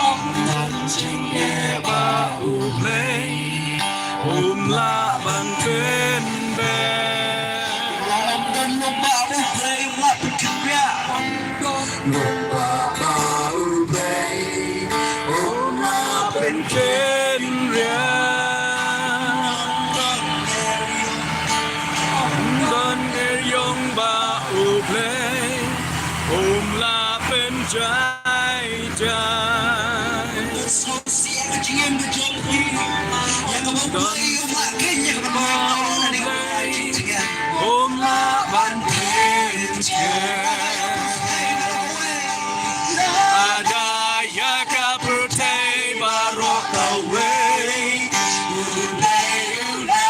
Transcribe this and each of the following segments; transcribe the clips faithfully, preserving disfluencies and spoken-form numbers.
Ym don jingeh ba U Blei um lah ban pynbeit. Ym don lyngba ba U Blei um lah pynkhynriah. Lyngba ba U Blei um lah pynkhynriah. Ym don eriong ba U Blei um lah pynjai jai. Ïa kaba U Blei um lah khein, ïa kaba U Blei um lah ban pynjai. Lada ïa ka pyrthei baroh kawei U Blei u la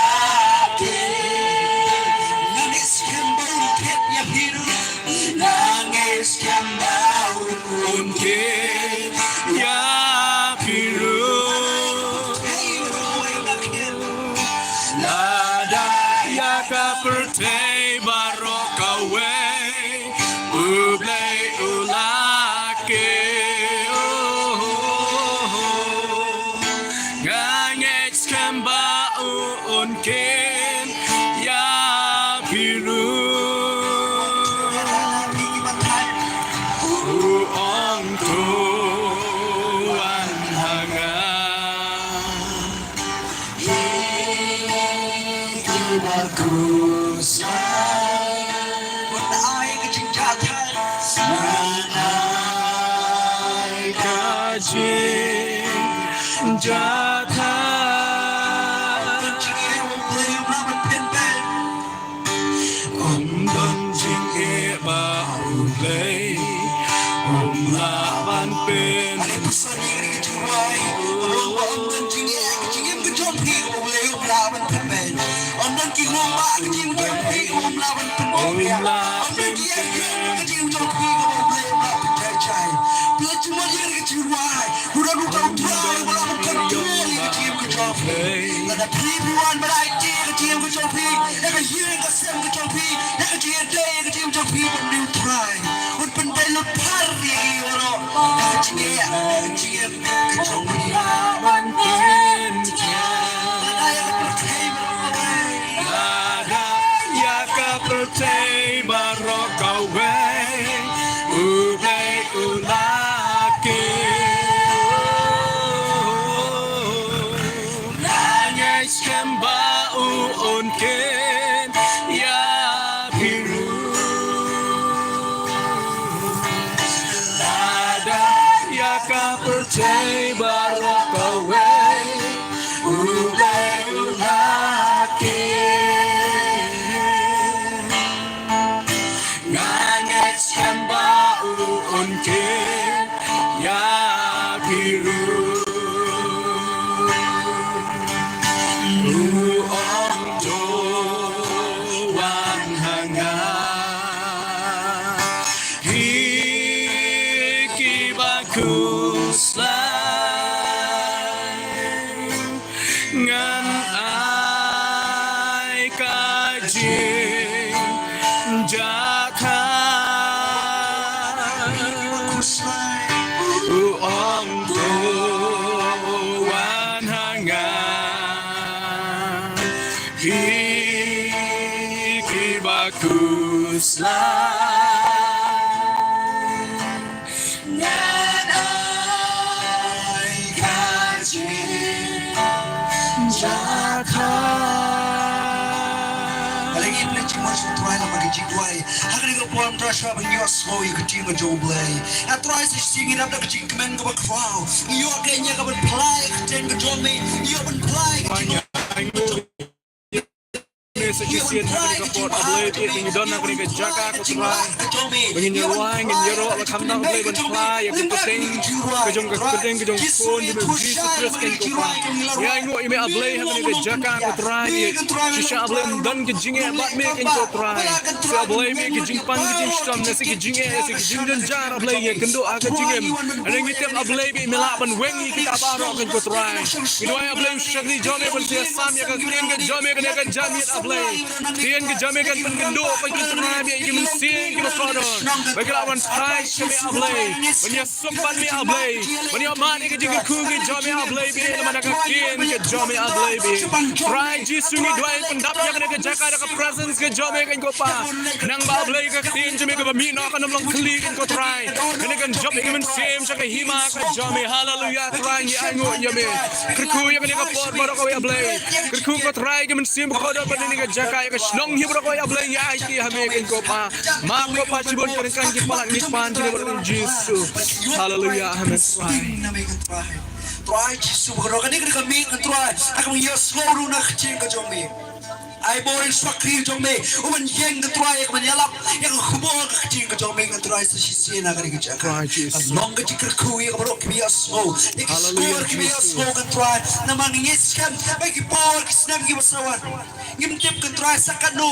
kit. Nga ngeit skhem ba un kit ïa phi ruh. Nga ngeit skhem ba un kit ïa phi ruh. Lada ïa ka pyrthei baroh kawei U Blei u la kit. Nga ngeit skhem ba un kit ïa phi ruh. U ong to wan ha nga. Ai ka jingjahthait. Ai ka jingjahthait. Ym don jingeh ba U Blei um lah ban pyn. Ym don jingeh, ka jingim ka jong phi kaba U Blei um lah ban pynbeit. Ym don ki rangbah, ka jingim ka jong phi kaba um lah ban pynbeit. Ym don ki ïa ka jingim ka jong phi kaba U Blei um lah pynbeit. Phi la jumut ïa ka jingim. Uda ruh ka U Trai uba la control ïa ka jingim ka jong phi. Lada phi phi wan ban aiti ïa ka jingim ka jong phi, ïa ka ïing ka sem ka jong phi, ïa ka jingïadei ïa ka jingim jong phi bad U Trai, un pynbeit lut phar ïa ki baroh. Ka jingim, ka jingim ka jong phi. Lada ïa ka pyrthei baroh kawei. Lada ïa ka pyrthei baroh kawei U Blei u la kit. Nga ngeit skhem ba u un kit ïa phi ruh. Lada ïa ka pyrthei baroh kawei U Blei u la kit. Nga ngeit skhem ba u un kit ïa phi ruh. U ong to wan ha nga. Hi kiba khuslai. Ngan ai ka jingjahthait. U ong to wan ha nga. Hi kiba khuslai. Ngan ai ka jingjahthait. Balei ngin ïa jingmut sha U Trai lyngba ka jingduwai? Ha kane ka por, Trai, shuwa ban ïohsngew ïa ka ktien ka jong U Blei. A Trai, sa shisien ngi dap da ka jingkmen kaba khraw. Ngi ïoh ka ïa ka ban phla ïa ka ktien ka jong me. Ngi ïoh ban phla ïa ka jingmut. Sa shisien ha kane ka por, A Blei, ngi don ha kane ka jaka, ko Trai. Ba ngin ïa rwai, ngin ïaroh, ba kham tam, A Blei, ban phla ïa ka kyrteng ka jong, ka kyrteng ka jong u Khun jong me, Jisu Khrist, ko Trai. Ngi ainguh ïa me, A Blei, ha kane ka jaka, ko Trai. Shisha, A Blei, ym don ka jingeh bad me, ko Trai. Sa, A Blei, me ka jingpang, ka jingshitom, lane sa ka jingeh, lane sa ka jingjynjar, A Blei, ïa kynduh ha ka jingim. Hynrei ngi tip, A Blei, ba me lah ban weng ïa kita baroh, ko Trai. Ngi duwai, A Blei, u shakri jong me ban ïasam ïa ka ktien ka jong me, kane ka jingmut, A Blei. Ktien ka jong me kan pynkynduh, kan pynkynduh ïa ki mynsiem kiba kordor. Ba ki lah ban phai sha me, A Blei. Ban ïasuk bad me, A Blei. Ban ïohmad ïa ka jingkyrkhu ka jong me, A Blei, bad namar ka ktien ka jong me, A Blei, bad. Trai Jisu, ngi duwai pyndap ïa kane ka jaka da ka presence ka jong me, kan, ko Pa. Namar, A Blei, ka ktien jong me kaba mih noh kan ym long khlieh, kan, ko Trai. Kane kan jop ïa ka mynsiem sha ka hima ka jong me. Haleluya, Trai, ngi ainguh ïa me. Kyrkhu ïa kane ka por baroh kawei, A Blei. Kyrkhu, ko Trai, ka mynsiem ba kordor bad ïa kane ka jaka, ïa ka shnong hi baroh kawei, A Blei, ngi aiti ha me, kan, ko Pa. Map, ko Pa, shibun ka ryngkat ki palat ngi pan, ha ka kyrteng Jisu. Haleluya, amen, Trai. Trai Jisu, ba kordor, kane ka dei ka miet, kan, Trai. Ka ban ïasngew ruh na ka ktien ka jong me. Ai bor ïa u shakri jong me uban ïeng, kan Trai, ïa kaban ïalap ïa ka khubor ka ktien ka jong me, kan Trai, sa shisien ha kane ka jaka. Trai Jisu. Kan long ka jingkyrkhu ïa baroh kiba ïohsngew, ïa ki shkor kiba ïohsngew, kan Trai. Namar ngi ngeit skhem ba ki por ki snem kiba sa wan, ngim tip, kan Trai, sa katno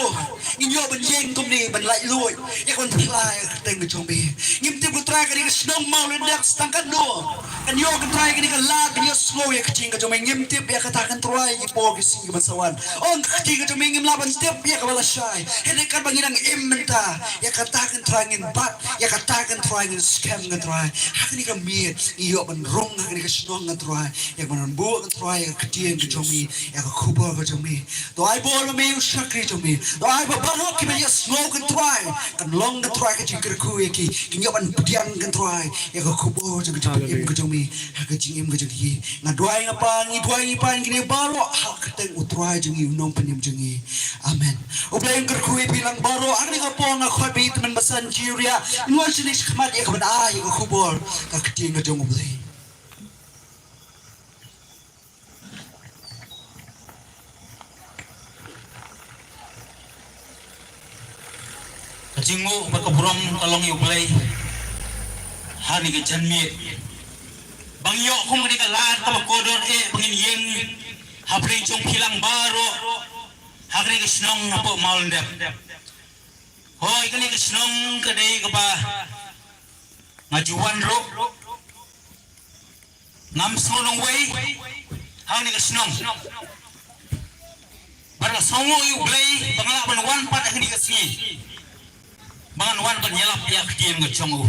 ngin ïoh ban ïeng kumne ban laitluid ïa kaban phla ïa ka kyrteng ka jong me. Ngim tip, kan Trai, kane ka shnong Mawlyndep sa tang katno kan ïoh, kan Trai, kane ka lad ban ïohsngew ïa ka ktien ka jong me. Ngim tip ïa kata, kan Trai, ki por ki sngi kiba sa wan. Ong ka ktien ka jong me, ngim lah ban tip ïa kaba lashai. Hynrei katba ngi dang im mynta, ïa kata, kan Trai, ngin bat, ïa kata, kan Trai, ngin skhem, kan Trai. Ha kane ka miet ngi ïoh ban rung ha kane ka shnong, kan Trai, ïa kaban buh, kan Trai, ïa ka ktien ka jong me, ïa ka khubor ka jong me. To ai bor ma me ïa u shakri jong me. To ai ba baroh kiba ïohsngew, kan Trai, kan long, kan Trai, ka jingkyrkhu ïa ki, kin ïoh ban pdiang, kan Trai, ïa ka khubor jong ka jingim ka jong me ha ka jingim ka jong ki. Nga duwai, nga pan, ngi duwai, ngi pan kine baroh ha ka kyrteng u Trai jong ngi, u Nongpynim jong ngi. Amen. U Blei un kyrkhu ïa phi lang baroh. Ha kane ka por nga khot ïa i tymmen basan Jiria, un wan shane shakhmat ïa kaban ai ïa ka khubor ka ktien ka jong U Blei. Ka jingnguh bad ka burom ka long ïa U Blei ha kane ka janmiet ba ngi ïoh kum kane ka lad kaba kordor eh ba ngin ïeng hapdeng jong phi lang baroh ha kane ka shnong hapoh Mawlyndep. Hooid, kane ka shnong ka dei kaba nga ju wan ruh. Ngam sngew nongwei ha kane ka shnong. Bad nga sngewnguh ïa U Blei ba nga lah ban wan pat ha kane ka sngi, ba ngan wan ban ïalap ïa ka ktien ka jong u.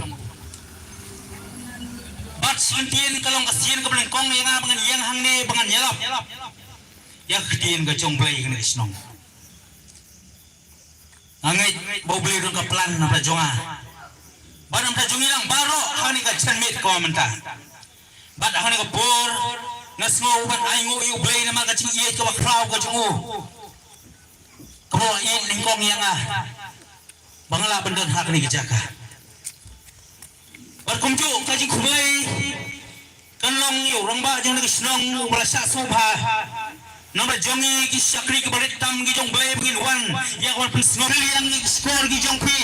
Bad shisien ka long ka sien kaba nyngkong ïa nga ba ngan ïeng hangne ba ngan ïalap ïa ka ktien ka jong U Blei ha kane ka shnong. Nga ngeit ba U Blei u don ka plan na bynta jong nga bad na bynta jong ngi lang baroh ha kane ka janmiet kaba mynta. Bad ha kane ka por nga sngew ban ainguh ïa U Blei namar ka jingïeit kaba khraw ka jong u, kaba ïeit nyngkong ïa nga ba nga lah ban don ha kane ka jaka. Bad kumjuh ka jingkhublei kan long ïa u rangbah jong kane ka shnong uba la shah sngewbha. Namar jong ngi ki shakri kiba rit tam ki jong U Blei ba ngin wan ïa kaban pynsngew. Kylliang ki shkor ki jong phi.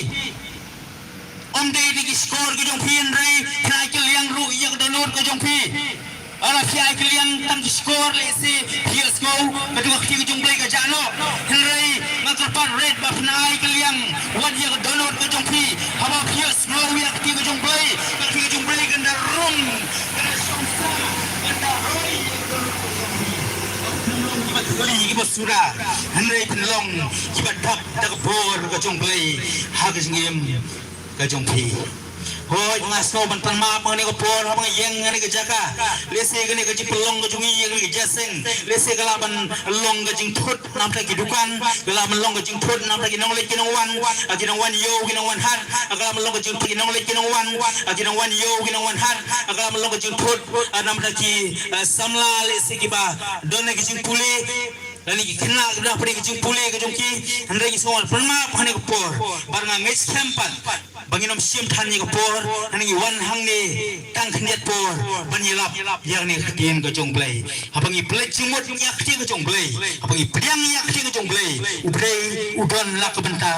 Ym dei da ki shkor ki jong phi hynrei phin ai kylliang ruh ïa ka dohnud ka jong phi. Lada phi ai kylliang tang ki shkor lehse phi ïohsngew ka dei ka ktien ka jong U Blei ka jah noh. Hynrei nga kyrpad rit ba phin ai kylliang wat ïa ka dohnud ka jong phi. Haba phi ïohsngew ïa ka ktien ka jong U Blei, ka ktien ka jong U Blei kan da rung, kan da shong sah, kan da roi ïa ka dohnud ka jong phi. Ba phin long kiba thylli kiba suda, hynrei phin long kiba dap da ka bor ka jong U Blei ha ka jingim ka jong phi. Hooid, nga sngew ban pan map ha kane ka por haba nga ïeng ha kane ka jaka. Lehse kane ka jingpynlong ka jong ngi ïa kane ka jingïaseng, lehse ka lah ban long ka jingthut na bynta ki dukan, ka lah ban long ka jingthut na bynta ki nongleit ki nongwan, ah, ki nongwan ïew ki nongwan hat, ah, ka lah ban long ka jingthut ki nongleit ki nongwan, ah, ki nongwan ïew ki nongwan hat, ah, ka lah ban long ka jingthut, ah, na bynta ki, ah, samla lehse kiba don ha ki jingpule. Lane ki khynnah kiba don hapdeng ka jingpule ka jong ki. Hynrei ngi sngew ban pan map ha kane ka por. Bad nga ngeit skhem pat ba ngin ym shim than ïa ka por. Hynrei ngi wan hangne tang khyndiat por ban ïalap ïa kane ka ktien ka jong U Blei. Haba ngi pynleit jingmut ïa ka ktien ka jong U Blei, haba ngi pdiang ïa ka ktien ka jong U Blei, U Blei u don la ka bynta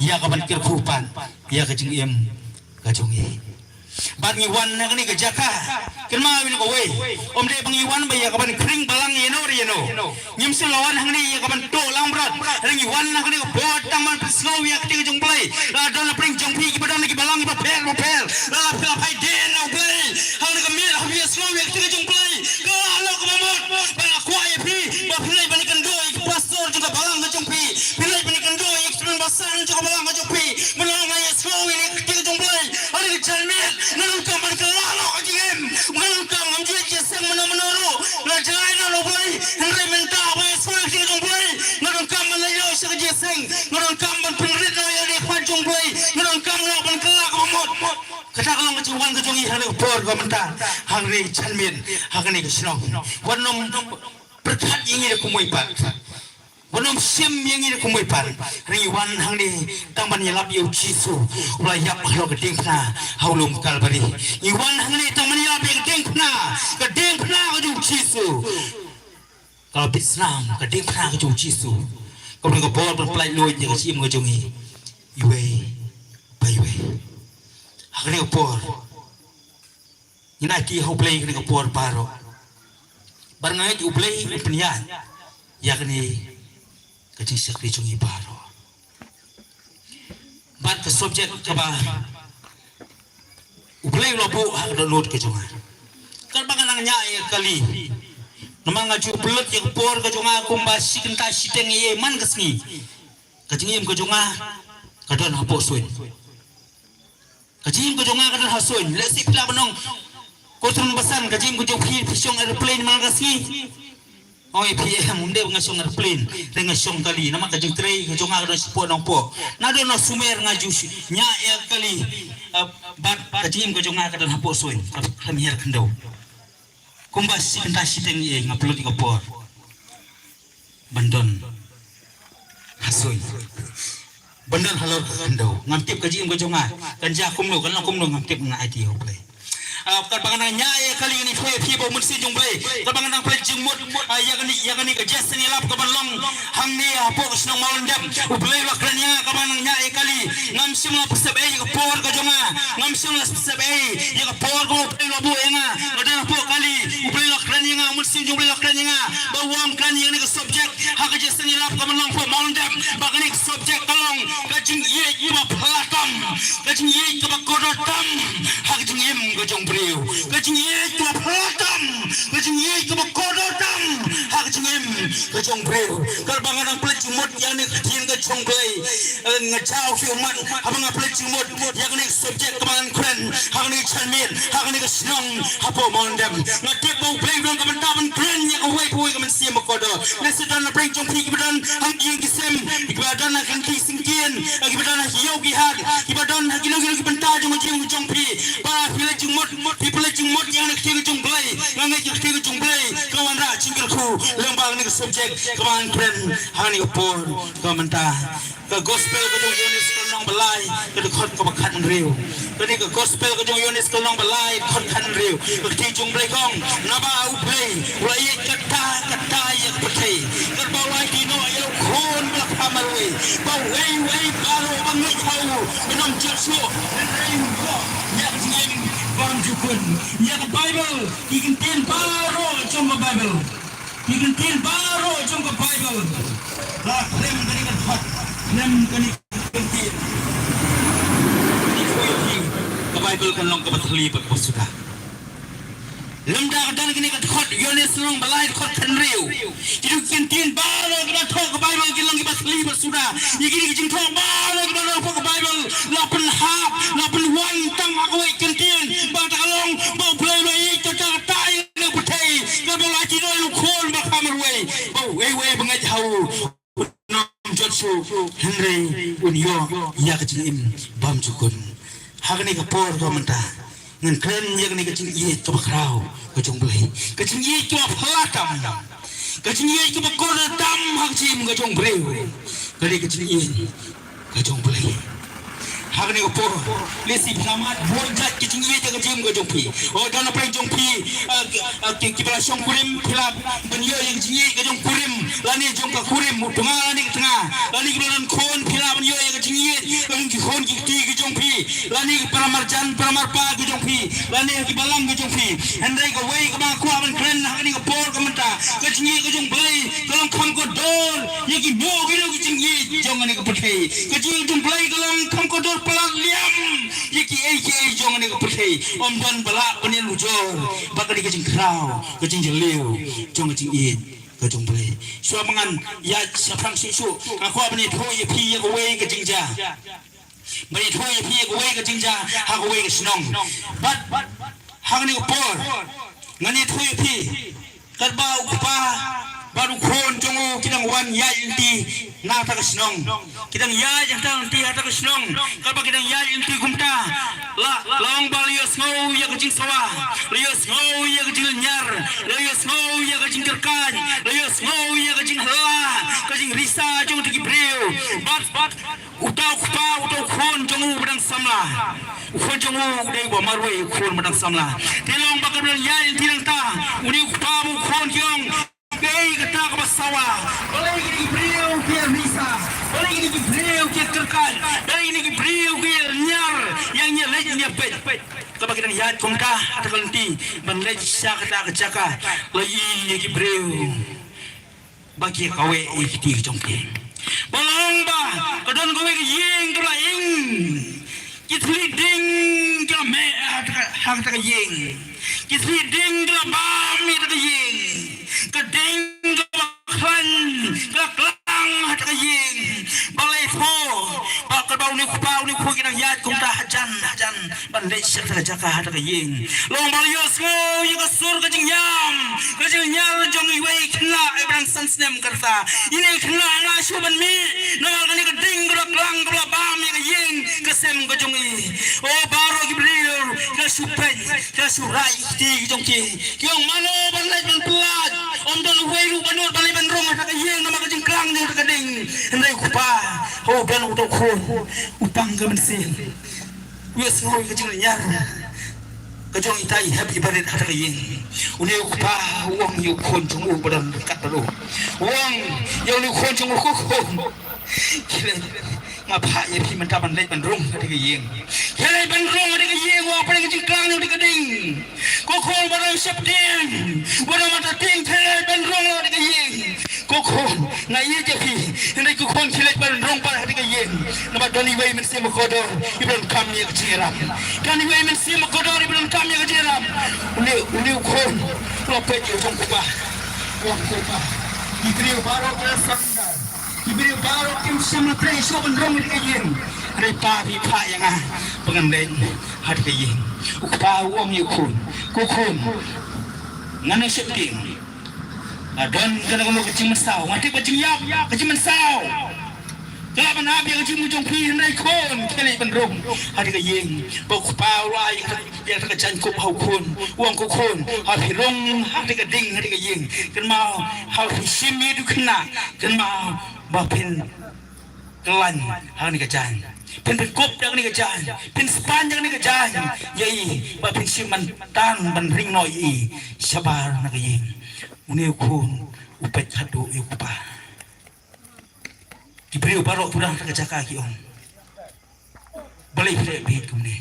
ïa kaban kyrkhu pat ïa ka jingim ka jong ngi. Bad ngi wan na kane ka jaka, kynmaw ïa kawei, ym dei ba ngi wan ba ïa kaban khring balang ïano re ïano. Ngim shym la wan hangne ïa kaban tuh langbrot. Hynrei ngi wan na kane ka por tang ban pynsngew ïa ka ktien ka jong U Blei. La don hapdeng jong phi kiba don ha ki balang kiba pher ba pher, la la phi la phai dien na U Blei. Ha kane ka miet haba phi ïohsngew ïa ka ktien ka jong U Blei, ka la long kaba mut. Bad nga kwah ïa phi ba phin leit ban ïakynduh ïa ki pastor jong ka balang ka jong phi. Phin ban kylla kaba mut. Kata ka long ka jingwan ka jong ngi ha kane ka por kaba mynta, ha kane ka janmiet, ha kane ka shnong. Wat nym pyrkhat ïa ngi da kumwei pat. Wat nym shim ïa ngi da kumwei pat. Ngi wan hangne tang ban ïalap ïa u Jisu uba la ïap halor ka diengphna ha u lum Kalbari. Ngi wan hangne tang ban ïalap ïa ka diengphna, ka diengphna ka jong u Jisu. Ka la bit snam ka diengphna ka jong u Jisu. Kaba don ka bor ban pyllait luid ïa ka jingim ka jong ngi iwei pa iwei. Ha kane ka por ngin aiti ha U Blei kane ka por baroh. Bad nga ngeit U Blei un pynïaid ïa kane ka jingshakri jong ngi baroh. Bad ka subject kaba U Blei u la buh ha ka dohnud ka jong nga. Katba nga nang ñiah ïa kali, namar nga ju pynlut ïa ka por ka jong nga kumba shi kynta shiteng ïa man ka sngi. Ka jingim ka jong nga ka don hapoh suiñ. Ka jingim ka jong nga ka don ha suiñ. Lehse phi lah ban ong, ko Tun Basan, ka jingim ka jong phi, phi shong aeroplane man ka sngi. Oi, phi em, ym dei ba nga shong aeroplane, te nga shong kali, namar ka jingtrei ka jong nga ka don shapoh Nongpoh. Naduh na Sumer nga ju shi-, ñiah ïa kali, eh, bad ka jingim ka jong nga ka don hapoh suiñ, ka, ka hiar khyndew. Kumba shi kynta shiteng ïa nga pynlut ïa ka por ban don ha suiñ. Ban don halor ka khyndew. Ngam tip ka jingim ka jong nga kan jia kumno, kan long kumno, ngam tip, nga aiti ha U Blei. Ah, katba nga nang ñiah ïa kali, ngan ïathuh ïa phi ba u Mynsiem jong U Blei, katba nga nang pynleit jingmut, ah, ïa kane, ïa kane ka jingïalap kaban long hangne hapoh ka shnong Mawlyndep. U Blei u la kren ïa nga katba nga nang ñiah ïa kali. Ngam shym la pynsep ei ïa ka por ka jong nga. Ngam shym la pynsep ei ïa ka por kaba U Blei u la buh ïa nga. Nga don hapoh kali, U Blei u la kren ïa nga, u Mynsiem jong U Blei u la kren ïa nga ba u ong kren ïa kane ka subject ha ka jingïalap kaban long hapoh Mawlyndep, ba kane ka subject ka long ka jingïeit kaba phylla tam. Ka jingïeit kaba kordor tam ha ka jingim ka jong u briew. Ka jingïeit kaba phylla tam. Ka jingïeit kaba kordor tam ha ka jingim ka jong u briew. Katba nga nang pynleit jingmut ïa kane ka ktien ka jong U Blei, eh, nga jaw ki ummat haba nga pynleit jingmut ïa kane ka subject kaba ngan kren ha kane ka janmiet, ha kane ka shnong hapoh Mawlyndep. Nga tip ba U Blei u don ka bynta ban kren ïa kawei pa kawei ka mynsiem ba kordor. Lehse don na pdeng jong phi kiba don ha ki ïing ki sem, kiba don ha ki syngkien, kiba don ha ki ïew ki hat, kiba don ha kino kino ki bynta jong ka jingim jong phi. Ba phi leit jingmut, phi pynleit jingmut ïa kane ka ktien ka jong U Blei. Nga ngeit ka ktien ka jong U Blei ka wanrah jingkyrkhu lyngba kane ka subject kaba ngan kren ha kane ka por kaba mynta. Ka gospel ka jong u Ïoannis ka lynnong ba lai, ka dkhot kaba khathynriew. Kane ka gospel ka jong u Ïoannis ka lynnong ba lai, dkhot khathynriew. Ka ktien jong U Blei ka ong, naba U Blei u la ïeit katta katta ïa ka pyrthei, katba u la aiti noh ïa u Khun ba la kha marwei, ba uwei uwei baroh ba ngeit ha u un ym jot shuh, hynrei un ïoh ïa ka jingim bymjukut. Ïa ka Baibl, ki kyntien baroh jong ka Baibl. Ki kyntien baroh jong ka Baibl la khlem kane ka dkhot, khlem kane ka kyntien. Ka Baibl kan long kaba thylli bad kaba suda. Lymda ka don kane ka dkhot Ïoannis lynnong ba lai dkhot khathynriew, kito ki kyntien baroh kiba thoh ka Baibl ki long kiba thylli bad suda. Ïa kine ki jingthoh baroh kiba thoh ka Baibl la pynhap, la pynwan tang ha kawei ka kyntien, ba kata ka long ba U Blei u la ïeit katta katta ïa ka pyrthei, kaba u la aiti noh ïa u Khun ba la kha marwei, ba uwei uwei ba ngeit ha u un ym jot shuh, hynrei un ïoh ïa ka jingim bymjukut. Ha kane ka por kaba mynta ngan kren ïa kane ka jingïeit kaba khraw ka jong U Blei, ka jingïeit kaba phylla tam, ka jingïeit kaba kordor tam ha ka jingim ka jong u briew. Kane ka jingïeit ka jong U Blei. Ha kane ka por, lehse phi la mad bun jait ki jingïeit ha ka jingim ka jong phi. O, don na pdeng jong phi, ah, ki, ah, ki, kiba la shong kurim, phi lah ban ïoh ïa ka jingïeit ka jong u kurim, lane jong ka kurim, u tnga lane ka tnga, lane kiba la don khun, phi lah ban ïoh ïa ka jingïeit ka jong ki khun ki kti ki jong phi, lane ki para marjan para marpa ki jong phi, lane ki balang ki jong phi. Hynrei kawei kaba nga kwah ban kren ha kane ka por kaba mynta, ka jingïeit ka jong U Blei ka long kham kordor ïa kino kino ki jingïeit jong kane ka pyrthei. Ka jingïeit jong U Blei ka long kham kordor palat liang ïa kiei kiei jong kane ka pyrthei. Ym don ba lah ban ïanujor bad kane ka jingkhraw, ka jingjylliew jong ka jingïeit ka jong U Blei. Shuwa ba ngan ïaid shaphrang shuh shuh, nga kwah ban ïathuh ïa phi ïa kawei ka jingjia. Ban ïathuh ïa phi ïa kawei ka jingjia ha kawei ka shnong. Bad ha kane ka por ngan ïathuh ïa phi katba u kpa Bad u khun jong u ki dang wan ïaid lynti na kata ka shnong. Ki dang ïaid hangta lynti ha kata ka shnong. Katba ki dang ïaid lynti kumta, la, la ong ba la ïohsngew ïa ka jingsawa, la ïohsngew ïa ka jinglynñiar, la ïohsngew ïa ka jingkyrkhat, la ïohsngew ïa ka jinghylla, ka jingrisa jong kito ki briew. Bad, bad uta u kpa, uta u khun jong u ba dang samla, u khun jong u u dei uba marwei, u khun ba dang samla. Te la ong ba katba la ïaid lynti hangta, une u kpa bad u khun ki ong, balei kata kaba sawa? Balei kine ki briew ki ïa risa? Balei kine ki briew ki ïa kyrkhat? Balei kine ki briew ki ïa lynñiar? Ïa ngi ïa leit ngi ïa peit. Katba ki dang ïaid kumta ha kata ka lynti ban leit sha kata ka jaka, la ïohi ïa ki briew ba ki ïa kaweh ïa ki kti ki jong ki. Ba la ong ba ka don kawei ka ïing kaba la ing. Ki thylliej ding ki la meh ha kata ka, ha kata ka ïing. Ki thylliej ding ki la bam ïa kata ka ïing. Ka ding ka la khlaiñ, ka la klang ha kata ka ïing. Balei pho? Ba katba une u kpa, une u khun ki dang ïaid kumta hajan, hajan ban leit sha kata ka jaka ha kata ka ïing. La ong ba la ïohsngew ïa ka sur ka jingïam, ka jinglynñiar jong iwei i khynnah iba dang san snem ka rta. Ine i khynnah nga shu ban mih namar kane ka ding kaba la klang kaba la bam ïa ka ïing ka sem ka jong i. O baroh ki briew ki la shu peit, ki la shu rai ïa ki kti ki jong ki. Ki ong mano ban leit ban pyllait, ym don uwei ruh ba nud ban leit ban rung ha kata ka ïing namar ka jingklang jong kata ka ding. Hynrei u kpa, u don uta u khun, u pang ka mynsiem. U ïohsngew ïa ka jinglynñiar ka jong ita i hep i barit ha kata ka ïing. Une u kpa u ong ïa u khun jong u ba don ryngkat bad u. U ong ïa une u khun jong u, ko khun, khie leit, nga phah ïa phi mynta ban leit ban rung ha kata ka ïing. Khie leit ban rung ha kata ka ïing, wat hapdeng ka jingklang jong kata ka ding. Ko khun, wat nym sheptieng, wat nym mata tieng, khie leit ban rung ha kata ka ïing. Ko khun, nga ïeit ïa phi. Hynrei ko khun, khie leit ban rung pat ha kata ka ïing. Namar don iwei i mynsiem bakordor iba donkam ïa ka jingïarap. Don iwei i mynsiem bakordor iba donkam ïa ka jingïarap. Une, une u khun u la peit ïa u jong u kpa. U ong, ko kpa, ki briew baroh ki la surrender. Ki briew baroh kim shym la trei shuh ban rung ha kata ka ïing. Hynrei pa, phi phah ïa nga ba ngan leit ha kata ka ïing. U kpa u ong ïa u khun, ko khun, ngan nym sheptieng. Nga don kano kano ka jingmynsaw, nga tip ka jingïap, ka jingmynsaw ka lah ban ap ïa ka jingmut jong phi, hynrei khun, khie leit ban rung ha kata ka ïing. Bad u kpa u la ai ïa kata ka jaiñkup ha u khun, u ong, ko khun, haba phi rung ha kata ka ding, ha kata ka ïing, kynmaw haba phi shim ïa u khynnah, kynmaw ba phin kyllain ha kane ka jaiñ. Phin, phin kup da kane ka jaiñ, phin spaiñ da kane ka jaiñ ïa i, ba phin shim ban tan ban ring noh ïa i shabar na ka ïing. Une u khun u peit haduh ïa u kpa. Ki briew baroh kiba don ha kata ka jaka ki ong, balei phi leh beit kumne?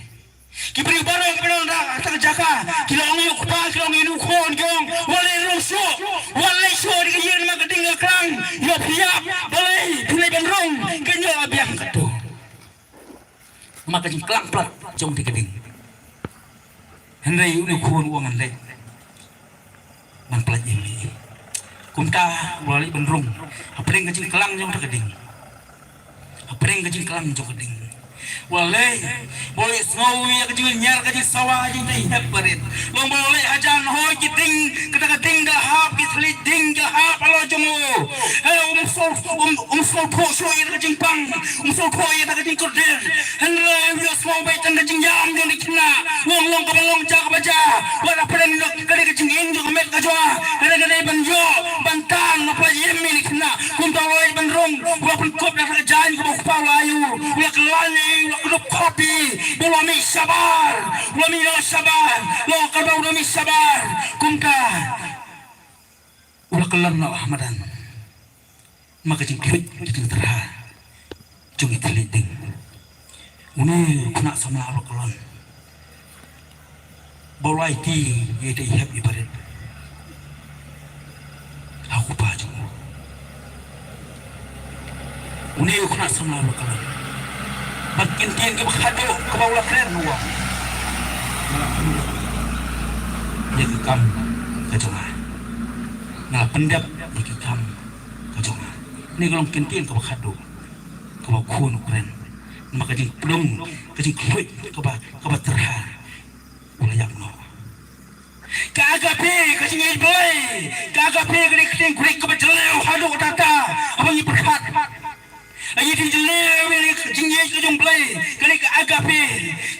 Ki briew baroh kiba don ha kata ka jaka ki la ong ïa u kpa, ki la ong ïa u khun, ki ong, wat leit rung shuh, wat leit shuh ha kata ka ïing namar ka ding ka klang. Ïoh phi ïap, balei phi leit ban rung? Kan ïoh la biang katto namar ka jingklang palat jong kata ka ding. Hynrei une u khun u ong, ngan leit ban pyllait im ïa i. Kumta u la leit ban rung hapdeng ka jingklang jong kata ka ding. Hapdeng ka jingklang jong ka ding u la leit, u la ïohsngew ïa ka jinglynñiar, ka jingsawa jong ita i hep barit. La ong ba u la leit hajan, hooid, ki ding, kata ka ding ka la hap, ki thylliej ding ki la hap halor jong u. Hynrei um sngew, um, um sngewthuh shuh ïa ka jingpang, um sngewthuh ïa ka jingkordit. Hynrei u ïohsngew beit tang ka jingïam jong ki khynnah. U ong, long kaba long, jia kaba jia, wat hapdeng ka dei ka jingim jong ka met ka jong nga. Hynrei ka dei ban ïoh ban tan, ban pyllait im ïa ki khynnah. Kumta u la leit ban rung, u la pynkup da ka jaiñ kaba u kpa u la ai ïa u. U la kyllain ïa i, u la kdup khop ïa i, u la mih shabar, u la mih noh shabar. Long katba u la mih shabar, kumta u la kyllon noh ha madan. Ma ka jingkhluit, ka jingtyrha jong i thylliej ding. Une u khynnah samla u la kyllon ba u la aiti ïa ita i hep i barit ha u kpa jong u. Une u khynnah samla u la kyllon. Bad ki ktien kiba khadduh kiba u la kren, u ong, ïa ki kam ka jong nga, nga la pyndep ïa ki kam ka jong nga. Une ka long ki ktien kiba khadduh kiba u khun u kren. Namar ka jingpdung, ka jingkhluit kaba, kaba tyrha, u la ïap noh. Ka Agape, ka jingïeit Blei, ka agape, kane ka ktien Greek kaba jylliew haduh katta katta, haba ngi pyrkhat. Ngi ïohi jylliew ïa ka jingïeit ka jong Blei, kane ka agape,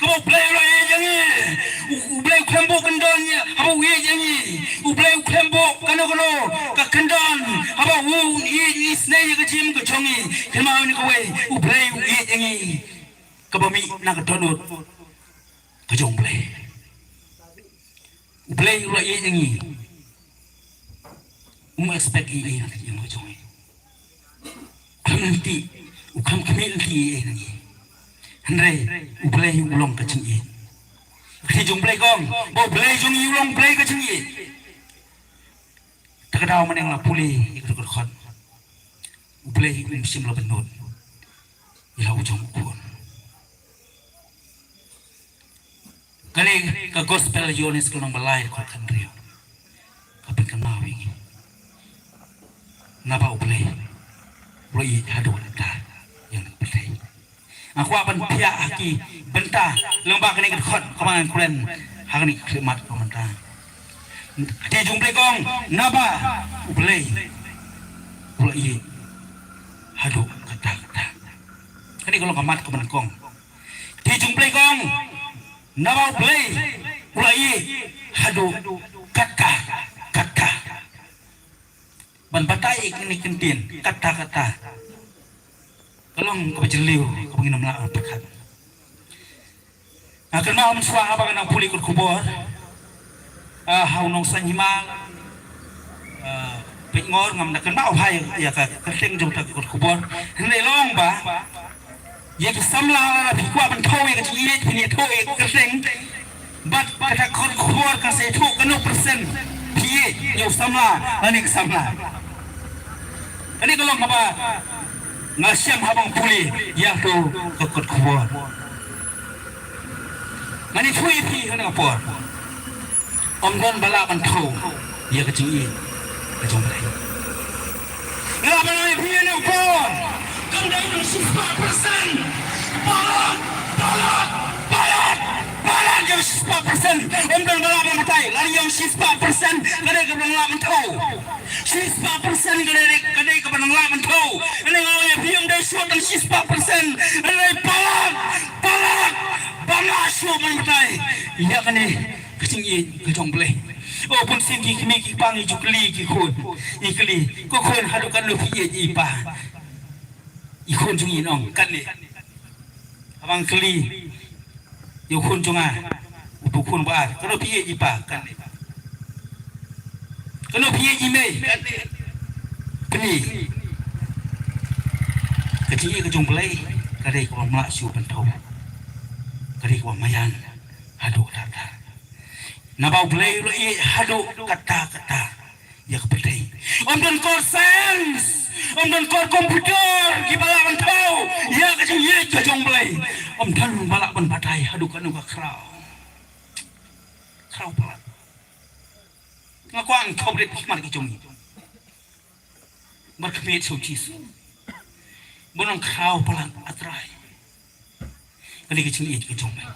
kaba U Blei u la ïeit ïa ngi. U, U Blei u khlem buh kyndon ïa, haba u ïeit ïa ngi. U Blei u khlem buh kano kano ka kyndon, haba u ïeit, u isynei ïa ka jingim ka jong ngi. Kynmaw ïa kawei, U Blei u ïeit ïa ngi. Kaba mih na ka dohnud ka jong U Blei. U Blei u la ïeit ïa ngi. Um expect ei ei na ka jingim ka jong ngi. U khlem lynti, u khlem khmih lynti ei ei na ngi. Hynrei U Blei u long ka jingïeit. Ka ktien jong U Blei ka ong ba U Blei jong ngi u long Blei ka jingïeit. Te ka daw mynne nga la pule ïa ka dkhot. U Blei um shym la bynnud ïa la u jong u khun. Kane ka gospel Ïoannis ka lynnong ba lai dkhot khathynriew. Ka pynkynmaw ïa ngi. Naba U Blei u la ïeit haduh katta ïa ka pyrthei. Nga kwah ban phiah ha ki bynta lyngba kane ka dkhot kaba ngan kren ha kane ka khyllipmat ka mynta. Ka ktien jong U Blei ka ong naba U Blei u la ïeit haduh katta katta. Kane ka long ka mat kaba nyngkong. Ka ktien jong U Blei ka ong naba U Blei u la ïeit haduh katta katta. Ban batai ïa kine ki kyntien katta katta ka long kaba jylliew kaba ngin ym lah ban pyrkhat. Nga kynmaw mynshuwa haba nga nang pule kot khubor, ah, ha u Nongsaiñ Hima, ah, peit ngor ngam da kynmaw bha ïa ka kyrteng jong kata ka kot khubor. Hynrei long ba ïa ki samla lada phi kwah ban thew ïa ka jingïeit phin ïathuh ïa ka kyrteng. Bad kata ka kot khubor kan sa ïathuh kano percent phi ïeit ïa u samla lane ka samla. Kane ka long kaba nga shem haba nga pule ïa kato ka kot khubor. Ngan ïathuh ïa phi ha kane ka por. Ym don ba lah ban thew ïa ka jingïeit ka jong U Blei. Nga lah ban ong ïa phi ha kane ka por, kam dei tang shispah percent. Palat, palat, palat, palat ïa u shispah percent. Ym don ba lah ban batai, lada ïa u shispah percent ka dei kaba nang lah ban thew. Shispah percent ka dei, ka dei kaba nang lah ban thew. Nga ong ïa phi ym dei shuh tang shispah percent. Ka dei palat, palat, ba lah shuh ban batai ïa kane ka jingïeit ka jong U Blei. O bun sien ki kmie ki kpa ngi ju kylli ki khun. Ngi kylli, ko khun haduh katno phi ïeit ïa i pa? I khun jong ngi un ong katne. Haba nga kylli ïa u khun jong nga, uto u khun ba ar, katno phi ïeit ïa i pa? Katne. Katno phi ïeit ïa i mei? Katne. Pynïeit. Ka jingïeit ka jong U Blei ka dei kaba ym lah shuh ban thew. Ka dei kaba maïan haduh katta katta. Naba U Blei u la ïeit haduh katta katta ïa ka pyrthei. Ym don kor science, ym don kor computer kiba lah ban thew ïa ka jingïeit ka jong U Blei. Ym don ba lah ban batai haduh katno ka khraw. Khraw palat. Nga kwah ban khot rit ki khmat ki jong ngi. Bad khmih sha u Jisu. Bun nang khraw palat, A Trai. Kane ka jingïeit ka jong me.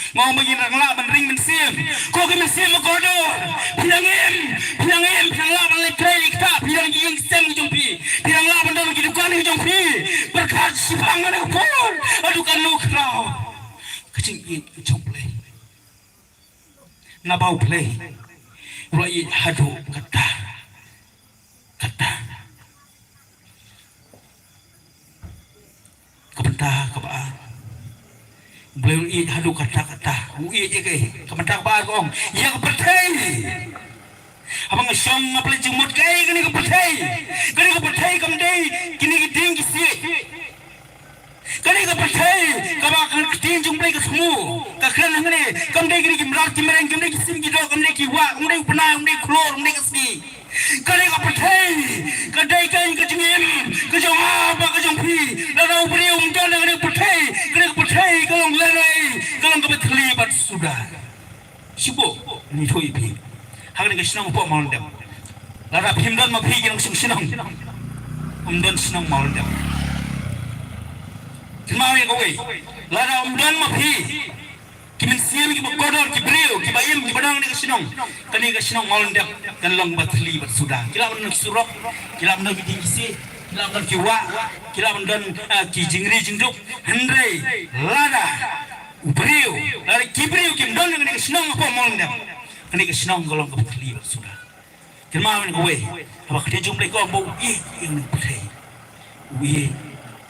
Nga ong ba ngin nang lah ban ring mynsiem. Ko ki mynsiem ba kordor. Phi nang im, phi nang im, phi nang lah ban leit trei leit ktah, phi nang ïing sem ki jong phi. Phi nang lah ban don ki dukan ki jong phi. Pyrkhat shiphang ha kane ka por. Haduh katno khraw ka jingïeit ka jong U Blei. Naba U Blei u la ïeit haduh katta katta. Ka bynta kaba ar, U Blei u la ïeit haduh katta katta. U ïeit ïa kaei? Ka bynta kaba ar ka ong ïa ka pyrthei. Haba nga shong nga pynleit jingmut, kaei kane ka pyrthei? Kane ka pyrthei kam dei kine ki dieng ki siej. Kane ka pyrthei kaba ka ktien jong U Blei ka thmu, ka kren hangne, kam dei kine ki mrad ki mreng, kam dei ki sim ki doh, kam dei ki wah, kam dei u bnai, kam dei u khlur, kam dei ka sngi. Kane ka pyrthei ka dei ka jingim ka jong nga bad ka jong phi. Lada u briew um don ha kane ka pyrthei, kane ka pyrthei ka long lehnohei, ka long kaba thylli bad suda. Shu buh ngi thuh ïa phi ha kane ka shnong hapoh Mawlyndem. Lada phim don ma phi ki nongshong shnong, ym don shnong Mawlyndem. Kynmaw ïa kawei, lada ym don ma phi, Ki mynsiem kiba kordor, ki briew kiba im kiba don ha kane ka shnong. Kane ka shnong Mawlyndep kan long ba thylli bad suda. Ki lah ban don ki surok, ki lah ban don ki dieng ki sie, ki lah ban don ki wah, ki lah ban don, ah, ki jingri jingduk. Hynrei lada u briew, lada ki briew kim don ha kane ka shnong hapoh Mawlyndep, kane ka shnong ka long kaba thylli bad suda. Kynmaw ïa kawei, haba ka ktien jong U Blei ka ong ba u ïeit ïa une u pyrthei, u ïeit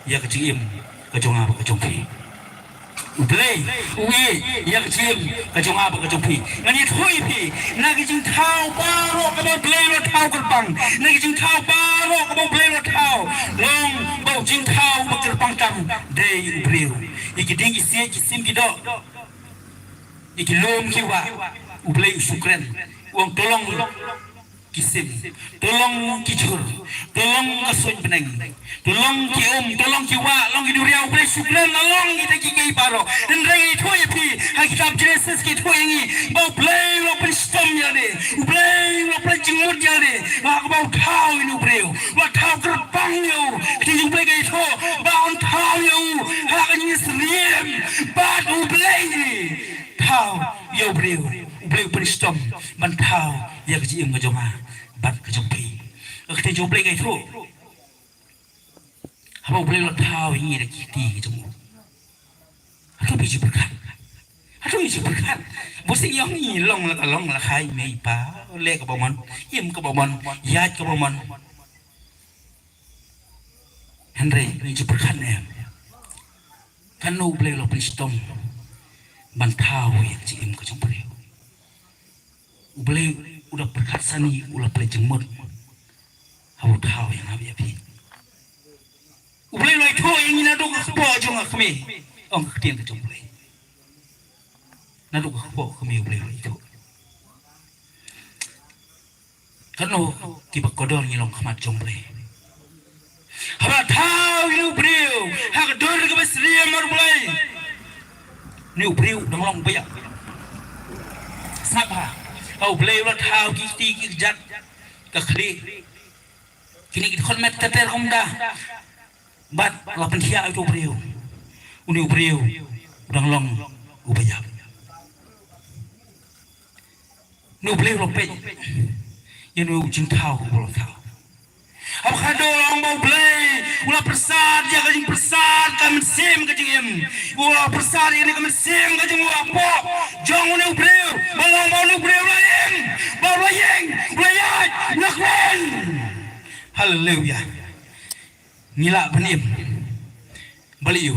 ïa ka jingim ka jong nga bad ka jong phi. U Blei u ïeit ïa ka jingim ka jong nga bad ka jong phi. Ngan ïathuh ïa phi, na ki jingthaw baroh kaba U Blei u la thaw kyrpang, na ki jingthaw baroh kaba U Blei u la thaw, long ba u jingthaw ba kyrpang tam dei u briew. Ïa ki dieng ki sie, ki sim ki doh, ïa ki lum ki wah, U Blei u shu kren, u ong to long ki sim, to long ki jhur, to long ka suiñ bneng, to long ki um, to long ki wah, long ki duriaw, U Blei u shu kren la long kita kiei kiei baroh. Hynrei ngan ïathuh ïa phi, ha kitab Jenesis ki ïathuh ïa ngi ba U Blei u la pynshitom ïa lade, U Blei u la pynjingmut ïa lade, ba kaba u thaw ïa une u briew, u la thaw kyrpang ïa u. Ka ktien jong U Blei ka ïathuh ba un thaw ïa u ha ka jingsyriem bad U Blei. Thaw ïa u briew, U Blei u pynshitom ban thaw ïa ka jingim ka jong nga bad ka jong phi. Ka ktien jong U Blei ka ïathuh, haba U Blei u la thaw ïa ngi da ki kti ka jong u, hato phi ju pyrkhat? Hato phi ju pyrkhat? Ba shisha ngi long la ka long la kha i mei i pa, leh kaba mon, im kaba mon, ïaid kaba mon. Hynrei ngi ju pyrkhat ne em? Kano U Blei u la pynshitom ban thaw ïa ka jingim ka jong u briew? U Blei u da pyrkhat sani, u la pynjingmut haba u thaw ïa nga bad ïa phi. U Blei u la ïathuh ïa ngi naduh ka kpoh jong ka kmie, ong ka ktien ka jong U Blei. Naduh ka kpoh ka kmie U Blei u la ïathuh. Kano kiba kordor ngi long ha khmat jong U Blei? Haba thaw ïa une u briew ha ka dur kaba syriem bad U Blei, une u briew u dang long ba ïap. Sngap bha, ha U Blei u la thaw ki kti ki kjat, ka khlieh, kine ki dkhot met ter ter kumta. Bad la pynthiah ïa uto u briew, une u briew u dang long uba ïap. Une u briew u la peit ïa une u jingthaw uba la thaw. Haba khadduh la ong ba U Blei u la pyrsad ïa ka jingpyrsad ka mynsiem ka jingim, u la pyrsad ïa ka mynsiem ka jingim hapoh jong une u briew, ba long ba une u briew u la ïeng, ba u la ïeng, u la ïaid, u la kren. Haleluia. Ngi lah ban im balei?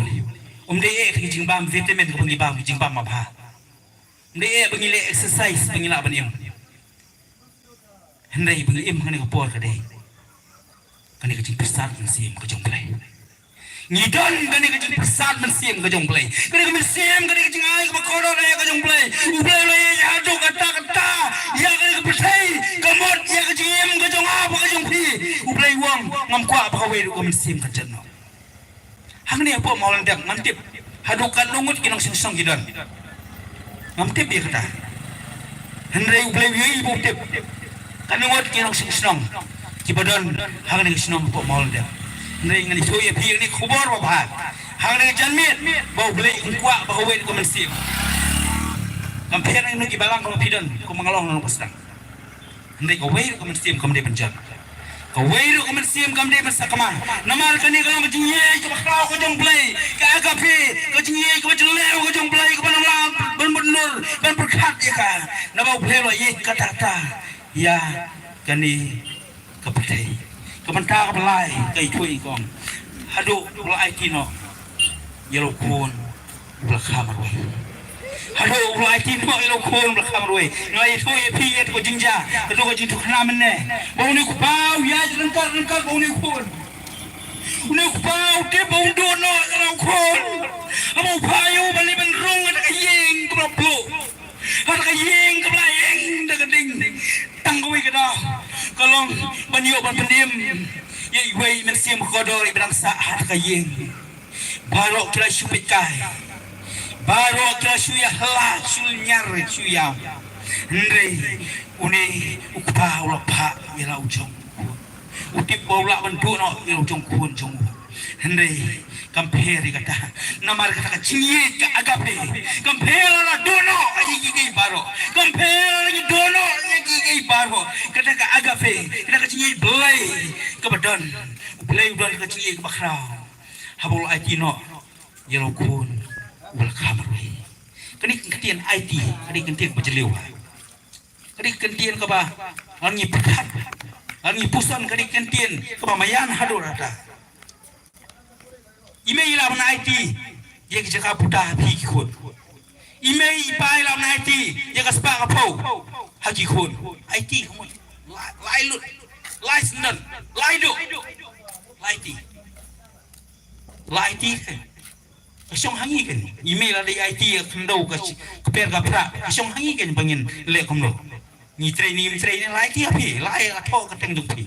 Um dei eh ka jingbam vitamin kaba ngi bam, ka jingbam ba bha. Um dei eh ba ngi leh exercise ba ngi lah ban im. Hynrei ba ngi im kane ka por ka dei kane ka jingpyrsad mynsiem ka jong U Blei. Ngi don kane ka jingpyrsad mynsiem ka jong U Blei. Kane ka mynsiem, kane ka jingai kaba kordor ka jong U Blei. U Blei u la ïeit haduh katta katta ïa kane ka pyrthei, ka mut ïa ka jingim ka jong nga bad ka jong phi. U Blei u ong, ngam kwah ba kawei ruh ka mynsiem kan jot noh. Hangne hapoh Mawlyndep ngam tip haduh katno ngut ki nongshong shnong ki don. Ngam tip ïa kata. Hynrei U Blei u ïohi bad u tip katno ngut ki nongshong shnong kiba don hangne ka shnong hapoh Mawlyndep. Hynrei ngan ïathuh ïa phi ïa kane ka khubor babha hangne ka janmiet, ba U Blei um kwah ba kawei ruh ka mynsiem. Kam pher na kino ki balang kaba phi don, kumba nga la ong na u Pastor. Hynrei kawei ruh ka mynsiem kam dei ban jot. Kawei ruh ka mynsiem kam dei ban sakma. Namar kane ka long ka jingïeit kaba khraw ka jong U Blei, ka agape, ka jingïeit kaba jylliew ka jong U Blei, kaba nang lah ban mutdur, ban pyrkhat ïa ka. Naba U Blei u la ïeit katta katta ïa kane ka pyrthei. Ka bynta kaba lai ka ïathuh ïa ngi, ka ong, haduh u la aiti noh ïa la u khun uba la kha marwei. Haduh u la aiti noh ïa la u khun uba la kha marwei. Nga ïathuh ïa phi ïa kata ka jingjia, kata ka jingthukna mynne, ba une u kpa u ïaid ryngkat ryngkat bad une u khun. Une u kpa u tip ba un duh noh ïa la u khun. Haba u phah ïa u ban leit ban rung ha kata ka ïing kaba la pluh, ha kata ka ïing kaba la ïeng da ka ding. Tang kawei ka daw ka long ban ïoh ban pynim ïa iwei i mynsiem kordor iba dang sah ha kata ka ïing. Baroh ki la shu peit kai, baroh ki la shu ïahala, shu lynñiar, shu ïam. Hynrei une u kpa u la phah ïa la u jong u khun. U tip ba u lah ban duh noh ïa la u jong u khun jong u. Hynrei Kam pher ïa kata. Namar kata ka jingïeit ka agape. Kam pher la dohnud ïa kiei kiei baroh. Kam pher la dohnud ïa kiei kiei baroh. Kata ka agape. Kata ka jingïeit Blei kaba don. Blei u don ka jingïeit kaba khraw. Haba u la aiti noh ïa la u khun uba la kha marwei. Kane ka ktien aiti, kane ka ktien ba jylliew. Kane ka ktien kaba ngi pyrkhat, ngi puson, kane ka ktien kaba maïan haduh katta. I mei i lah ban aiti ïa ka jaka puta ha phi ki khun. I mei i pa i lah ban aiti ïa ka spah ka phew ha ki khun. Aiti, lai lut, lai syndon, lai duh, lai ti. Lai ti. Ka shong ha ngi keiñ. I mei la dei aiti ïa ka khyndew, ka kper ka pra. Ka shong ha ngi keiñ ba ngin leh kumno. Ngi trei ne ngim trei ne, lai ti ha phi, lai ha thoh ka teng jong phi.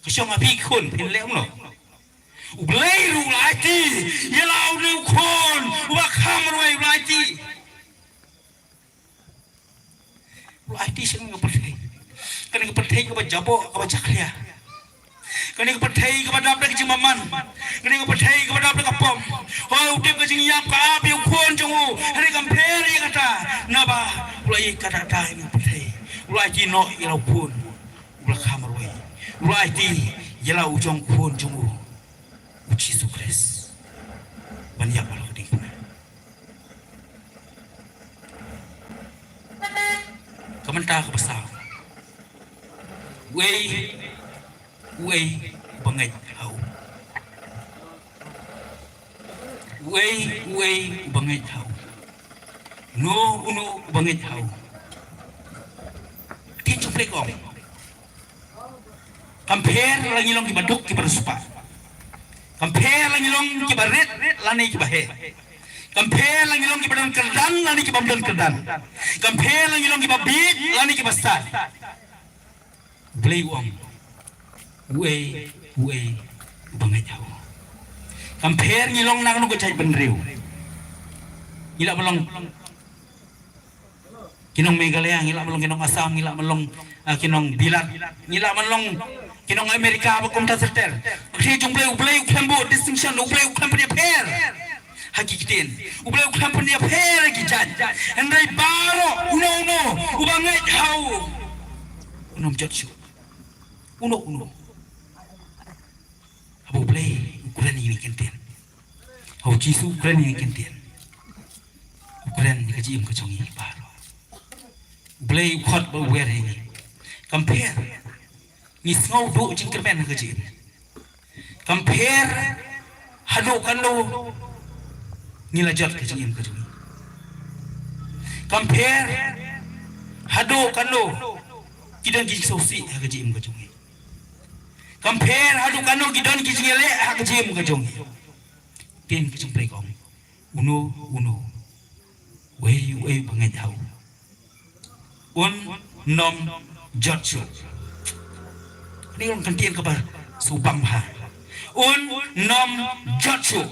Ka shong ha phi ki khun, phin leh kumno. U Blei ruh u la aiti ïa la une u khun uba kha marwei, u la aiti. U la aiti sha kane ka pyrthei. Kane ka pyrthei kaba jaboh, kaba jakhlia. Kane ka pyrthei kaba dap da ka jingmaham. Kane ka pyrthei kaba dap da ka pop. Hooid, u tip ka jingïap, ka ap ïa u khun jong u. Hynrei kam pher ïa kata. Naba u la ïeit katta katta ïa kane ka pyrthei. U la aiti noh ïa la u khun uba la kha marwei. U la aiti ïa la u jong khun jong u, u Jisu Khrist, ban ïap halor kane ka pyrthei. Ka mynta kaba saw. Uei, uei uba ngeit ha u? Uei, uei uba ngeit ha u? Uno, uno uba ngeit ha u? Ktien jong U Blei ka ong, kam pher la ngi long kiba duk kiba riewspah. Kam pher la ngi long kiba rit lane kiba heh. Kam pher la ngi long kiba don kyrdan lane kibym don kyrdan. Kam pher la ngi long kiba bieit lane kiba stad. U Blei u ong, uei, uei uba ngeit ha u? Kam pher ngi long na kano ka jaitbynriew. Ngi lah ban long ki nong Meghalaya, ngi lah ban long ki nong Assam, ngi lah ban long, ah, ki nong Bilat, ngi lah ban long ki nong America bad kumta ter ter. Ka ktien jong U Blei, U Blei u khlem buh distinction, U Blei u khlem pynïapher ha ki ktien. U Blei u khlem pynïapher ha ki jait. Hynrei baroh uno uno uba ngeit ha u, un ym jot shuh. Uno uno. Haba U Blei u kren ïa kane ka ktien, haba U Jisu u kren ïa kane ka ktien, u kren ïa ka jingim ka jong ngi baroh. U Blei u khot bad u wer ïa ngi. Kam pher. Ngi sngew duh jingkyrmen ha ka jingim. Kam pher haduh katno ngi la jot ka jingim ka jong ngi. Kam pher haduh katno ki don ki jingsngewsih ha ka jingim ka jong ngi. Kam pher haduh katno ki don ki jingïaleh ha ka jingim ka jong ngi. Ktien ka jong U Blei ka ong, uno uno, uei uei ba ngeit ha u, un ym jot shuh. Kane ka long ka ktien kaba sngewbang bha. Un ym jot shuh.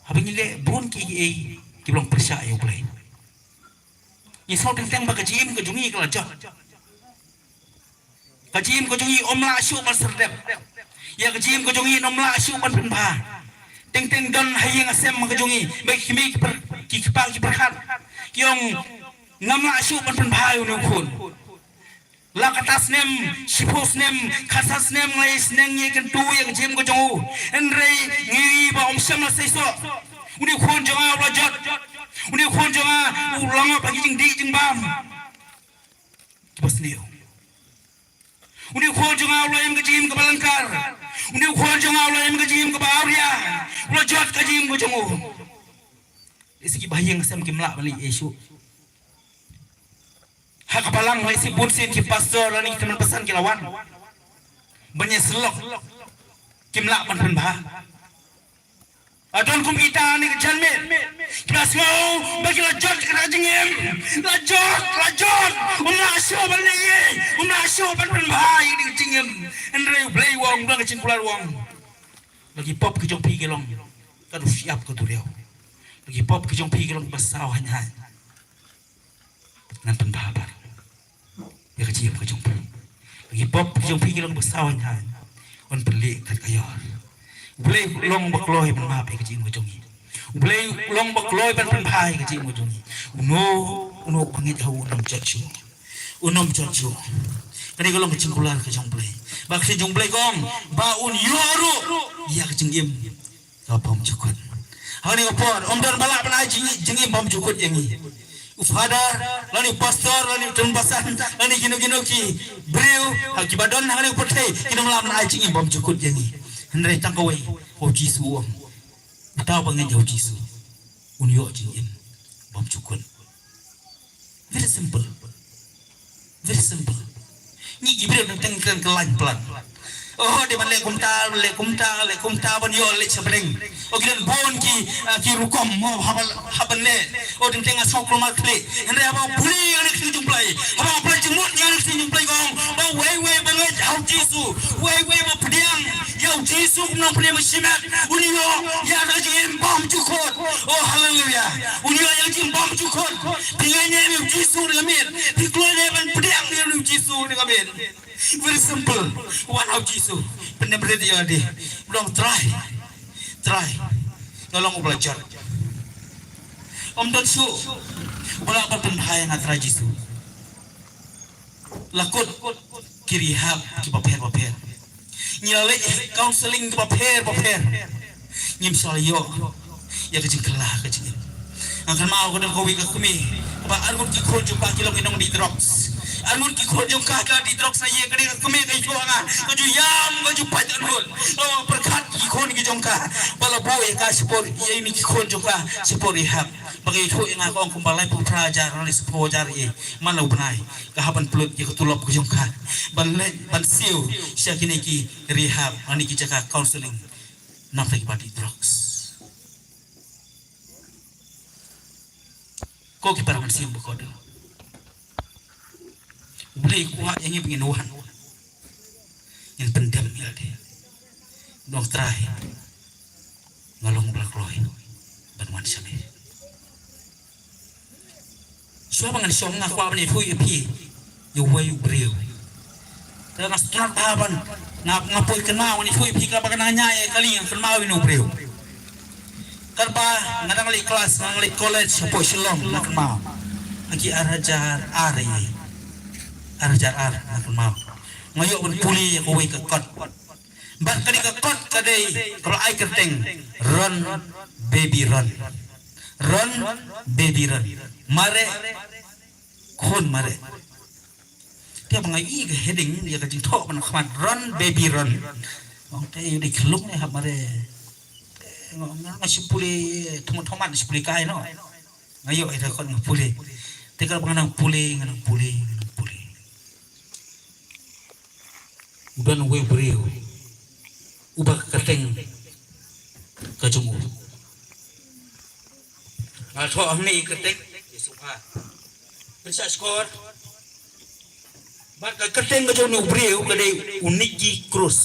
Haba ngi leh bun kiei kiei kiba long pyrshah ïa U Blei, ngi sngew teng teng ba ka jingim ka jong ngi ka la jot. Ka jingim ka jong ngi ym lah shuh ban serdep. Ïa ka jingim ka jong ngi ym lah shuh ban pynbha. Teng teng don ha ïing ha sem ka jong ngi, ba ki kmie ki pyrkhat, ki kpa ki pyrkhat, ki ong, ngam lah shuh ban pynbha ïa une u khun. La katta snem, shiphew snem, khatsan snem nga la ïasneng ïakyntu ïa ka jingim ka jong u. Hynrei ngi ïohi ba ym shym la seisoh. Une u khun jong nga u la jot. Une u khun jong nga u la ngop ha ki jingdih jingbam kiba sniew. Une u khun jong nga u la im ka jingim kaba lyngkar. Une u khun jong nga u la im ka jingim kaba awria. U la jot ka jingim ka jong u. Lehse kiba ha ïing ha sem kim lah ban leh ei ei shuh. Ha ka balang lehse bun sien ki pastor lane ki tymmen basan ki la wan ban ïasyllok. Kim lah ban pynbha. Don kum kita ha kane ka janmiet kiba sngew ba ki la jot ka jingim. La jot, la jot. Ym lah shuh ban leh ei ei, ym lah shuh ban pynbha ïa ka jingim. Hynrei U Blei u ong, U Blei ka jingkular u ong, la ki pop ki jong phi ki long ka dusyiap ka duriaw. La ki pop ki jong phi ki long kiba saw haiñ haiñ. Ngan pynbha bha ïa ka jingim ka jong phi. La ki pop ki jong phi ki long kiba saw haiñ haiñ. ban pynleh kat ka ïor. U Blei u long ba kloi ban map ïa ka jingim ka jong ngi. U Blei u long ba kloi ban pynbha ïa ka jingim ka jong ngi. Uno uno u ba ngeit ha u un ym jot shuh. Un ym jot shuh. Kane ka long ka jingkular ka jong u Blei. Ba ka jong u Blei ka ong ba un ïoh ruh ïa ka jingim ka bymjukut. Ha kane ka por ym don ba lah ban ai jing, jingim bymjukut ïa ngi. U father lane u pastor lane u tynbasan lane kino kino ki briew ha kiba don ha kane ka pyrthei kin ym lah ban ai jingim bymjukut ïa ngi. Hynrei tang kawei, u Jisu u ong, uta uba ngeit ha u Jisu un ïoh jingim bymjukut. Very simple. Very simple. Ngi ki briew teng teng kren ka lain plan. Oh, dei ban leh kumta, leh kumta, leh kumta ban ïoh leit sha bneng. Oh, ki don bun ki, ah, ki rukom mo haba, haba leh. Oh, teng teng nga sngewkhlem leh. Hynrei haba pule ïa ka ktien jong u Blei, haba pule jingmut ïa ka ktien jong u Blei ka ong ba uwei uwei ba ngeit ha u Jisu, uwei uwei ba pdiang ïa u Jisu kum u nongpynim bashimet, un ïoh ïa ka jingim bymjukut. Oh, haleluya. Un ïoh ïa ka jingim bymjukut. Phi ngeit ne em ïa u Jisu ha ka miet? Phi kloi ne ban pdiang ïa u Jisu ha ka miet? Very simple. Wan ha u Jisu. Pyndem rit ïa lade. Long, Trai, Trai, nga long uba la jot. Ym don shuh uba lah ban pynbha ïa nga, Trai Jisu. La kut ki rehab kiba pher ba pher. Ngi la leit counseling kiba pher ba pher. Ngim shym la ïoh ïa ka jingkylla ka jingim. Nga kynmaw ka don kawei ka kmie kaba arngut ki khun jong ka ki long ki nongdih drugs. Arngut ki khun jong ka ki la dih drugs na ïing. Kane ka kmie ka ïathuh ïa nga, ka ju ïam, ka ju pait arngut. Ka ong pyrkhat ki khun ki jong ka ba la buh ïa ka shapoh, ïa ine ki khun jong ka shapoh rehab. Ba ka ïathuh ïa nga, ka ong kumba laiphew phra hajar ne shiphew hajar ïa man la u bnai ka hap ban pynlut ïa ka tulop ka jong ka ban leit ban siew sha kine ki rehab, ha kine ki jaka counseling namar kiba dih drugs. Ko ki para mynsiem ba kordor, U Blei u kwah ïa ngi ba ngin wan, ngin pyndem ïa lade. Ong, Trai, nga long ba la kloi ban wan sha me. Shuwa ba ngan shong nga kwah ban ïathuh ïa phi ïa uwei u briew. Te nga sngewthuh bha ban, nga, nga poi kynmaw ban ïathuh ïa phi, katba nga dang ñiah ïa kali nga kynmaw ïa une u briew. Katba nga dang leit klas, nga dang leit college hapoh Shillong, nga kynmaw. Ha ki ar hajar ar ïa, ar hajar ar nga kynmaw. Nga ïoh ban pule ïa kawei ka kot. Bad kane ka kot ka dei, ka la ai kyrteng Run Baby Run. Run Baby Run. Mareh khun mareh. Te ba nga ïohi ka heading ïa ka jingthoh ban khmat, Run Baby Run. Ong te ïohi ka long ne hap mareh. Te nga, nga, nga shu pule, thong thong man shu pule kai noh. Nga ïoh ïa ka kot nga pule. Te katba nga nang pule, nga nang pule, nga nang pule. U don uwei u briew uba ka kyrteng ka jong u. Nga thoh hangne ïa ka kyrteng, ïa sngewbha. Pynshah shkor. Bad ka kyrteng ka jong une u briew ka dei u Nicky Cruz.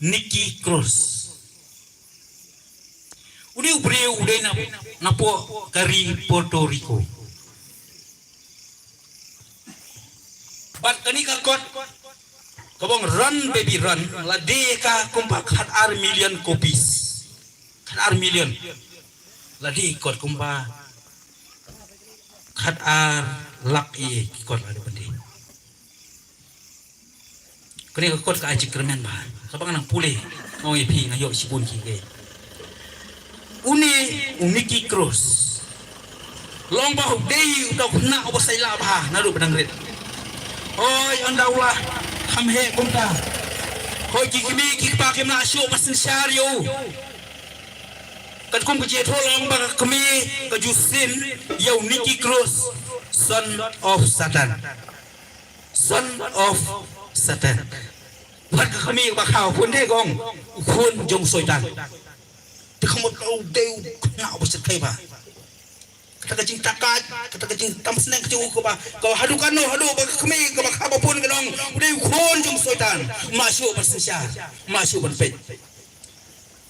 Nicky Cruz. Une u briew u dei na, napoh ka ri Puerto Rico. Bad kane ka kot kaba ong Run Baby Run la die ka kumba khat ar million copies. Khat ar million. La die kot kumba khat ar lak ïa ki kot la dep ban die. Kane ka kot ka ai jingkyrmen bha. Kaba nga nang pule, nga ong ïa phi, nga ïoh shibun ki, ke. Une u Nicky Cruz, long ba u dei uta u khynnah uba sailah bha naduh ba dang rit. Hooid, ynda u la kham heh kumta, hooid, ki kmie ki kpa kim lah shuh ban synshar ïa u. Katkum ka jingïathuhlypa, ka kmie ka ju siew ïa u Nicky Cruz, son of Satan. Son of Satan. Wat ka kmie ba kha u khun de, ka ong u khun jong u Soitan. Te ka mut u dei u khynnah uba shyrkhei bha. Kata ka jingtaka, kata ka jingtam sneng ka jong u kaba, kaba haduh katno, haduh ba ka kmie kaba kha ba pun ka ong u dei u khun jong u Soitan. Ym lah shuh ban synshar, ym lah shuh ban peit.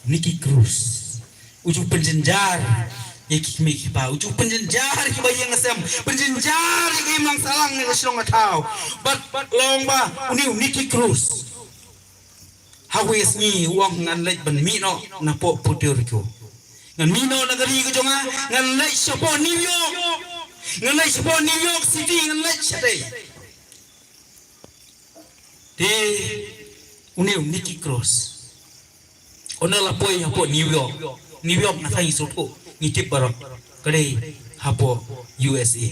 Nicky Cruz u ju pynjynjar ïa ki kmie ki kpa, u ju pynjynjar ïa kiba ïeng sem, pynjynjar ïa ki imlang sahlang ïa ka shnong ka thaw. Bad, bad long ba une u Nicky Cruz Ha kawei ka sngi u ong ngan leit ban mih noh napoh Puerto Rico. Ngan mih noh na ka ri ka jong nga, ngan leit shapoh New York. Ngan leit shapoh New York City, ngan leit shatei. Te une u Nicky Cruz, ynda la poi hapoh New York, New York na ka ngi sngewthuh, ngi tip baroh, ka dei hapoh U S A.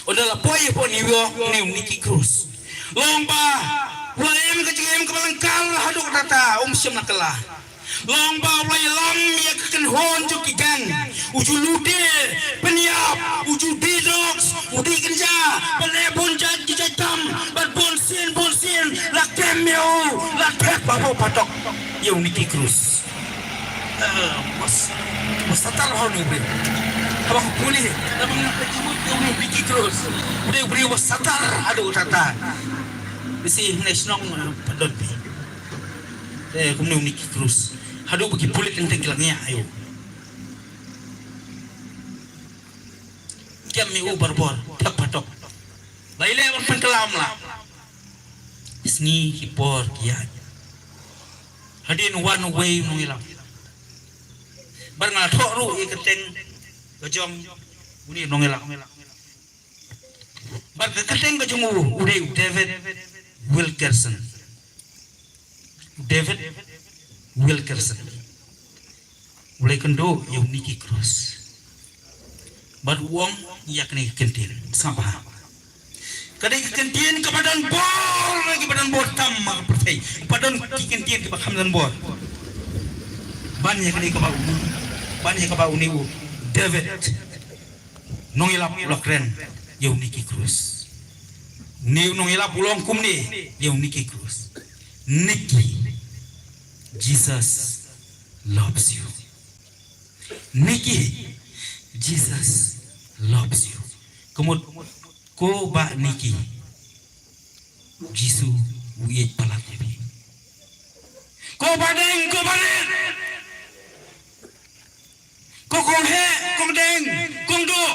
Ynda la poi hapoh New York une u Nicky Cruz, long ba u la im ka jingim kaba lyngkar haduh katta, um shym la kylla. Long ba u la ïalam ïa ka kynhun jong ki gang, u ju lute pynïap, u ju die drugs, u die kynja, bad leh bun jait ki jait kam, bad bun sien bun sien la kem ïa u, la thep hapoh phatok ïa u Nicky Cruz. Eh, bas, bas satar ha u briew. Haba ka pule, haba nga ka jingmut ïa u Nicky Cruz, u dei u briew bas satar haduh katta. Bisi hynne shnong, eh, pat don phi. Eh, kumne u Nicky Cruz. Haduh ba ki pulit teng teng ki la ngiah ïa u. Kem ïa u barabor, thep phatok. Ba ïaleh ban pynkylla ym lah. Sngi ki por ki ïaid. Hadien wan uwei u nongïalam. Bad nga la thoh ruh ïa ka kyrteng ka jong une u nongïalam. Bad ka kyrteng ka jong u u dei u David Wilkerson. David Wilkerson. U la ïakynduh ïa u Nicky Cruz. Bad u ong ïa kane ka kyntien. Sngap bha. Ka dei ka kyntien kaba don bor, kiba don bor tam ha ka pyrthei. Ba don ki kyntien kiba kham don bor. Ban ïa kane kaba u, ban ïa kaba une u David nongïalap u la kren ïa u Nicky Cruz. Une u nongïalap u la ong kumne ïa u Nicky Cruz. Nicky, Jesus loves you. Nicky, Jesus loves you. Ka mut ko Bah Nicky, Jisu u ïeit palat ïa phi. Ko Bah Deng, ko Bah Rit. Ko kong heh, kong deng, kong duh.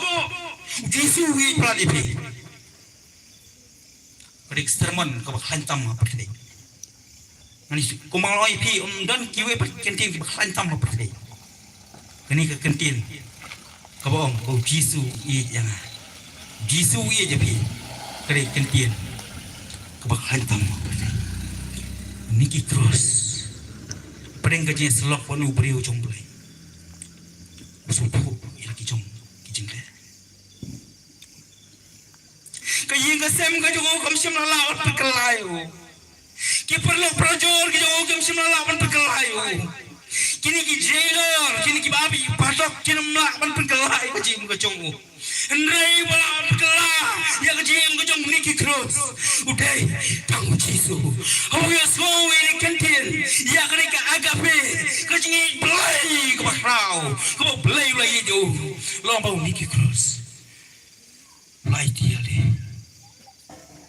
U Jisu u ïeit palat ïa phi. Ka dei ka sermon kaba khlaiñ tam ha pyrthei. Ngan ïa, kumba nga la ong ïa phi, ym don kiwei pat ki kyntien kiba khlaiñ tam ha pyrthei. Kane ka kyntien kaba ong ba u Jisu u ïeit ïa nga. U Jisu u ïeit ïa phi. Ka dei ka kyntien kaba khlaiñ tam ha pyrthei. Nicky Cruz. Pdeng ka jingïasyllok bad une u briew jong U Blei. U sngewthuh ïa la ki jong ki jingleh. Ka ïing ka sem ka jong u kam shym la lah ban pynkylla ïa u. Ki paralok parajor ki jong u kim shym la lah ban pynkylla ïa u. Kine ki jailer, kine kiba ap ïa ki phatok kin ym lah ban pynkylla ïa ka jingim ka jong u. Hynrei ba lah ban pynkylla ïa ka jingim ka jong u Nicky Cruz u dei tang u Jisu. Haba u ïohsngew ïa kane ka kyntien, ïa kane ka agape, ka jingïeit Blei kaba khraw, kaba U Blei u la ïeit ïa u, long ba u Nicky Cruz u la aiti ïalade